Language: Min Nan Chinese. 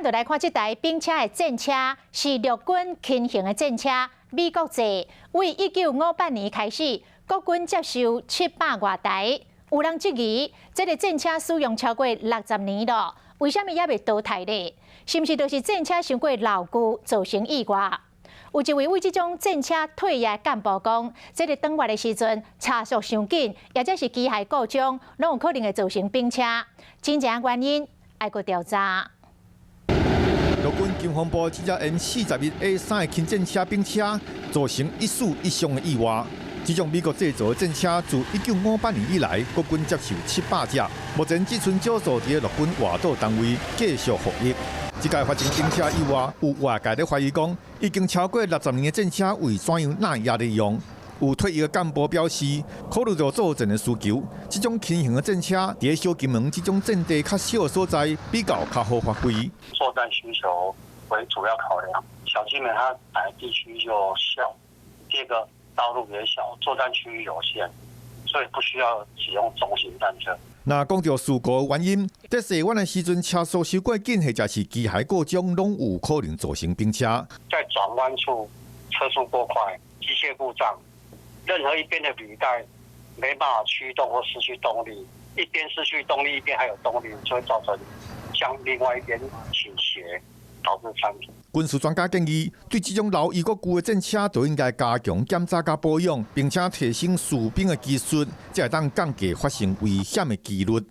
就來看這台冰車的戰車，是陸軍輕型的戰車，美國製，為1958年開始，國軍接受700外台。有人質疑，這個戰車使用超過60年了，為啥物猶未淘汰呢？是毋是就是戰車傷過老舊，造成意外？有一位為這種戰車退役的幹部講，這個轉彎的時陣車速傷緊，抑者是機械故障，攏有可能會造成冰車。真正原因愛閣調查。陸軍國防部這隻 M41A3的輕戰車冰車，造成一死一傷的意外。這種美國製造的戰車，自1958年以來，國軍接受700隻，目前只賰少數佇咧陸軍外島單位繼續服役。這屆發生冰車意外，有外界咧懷疑講，已經超過60年的戰車為怎樣哪會猶咧用？有退役的幹部表示，考慮到作戰的需求，這種輕型的戰車佇小金門這種戰地較小的所在，比較較好發揮。作戰需求為主要考量，小金門它本來地區就小，這個道路也小，作戰區域有限，所以不需要使用重型戰車。若講著事故原因，佇踅彎的時陣車速傷過緊，或者是機械故障，攏有可能造成冰車。在轉彎處車速過快，機械故障，任何一邊的履帶沒辦法驅動或失去動力，一邊失去動力，一邊還有動力，就會造成向另外一邊傾斜，導致翻車。軍事專家建議，對這種老猶閣舊的戰車，就應該加強檢查佮保養，並且提升士兵的技術，才會當降低發生危險的幾率。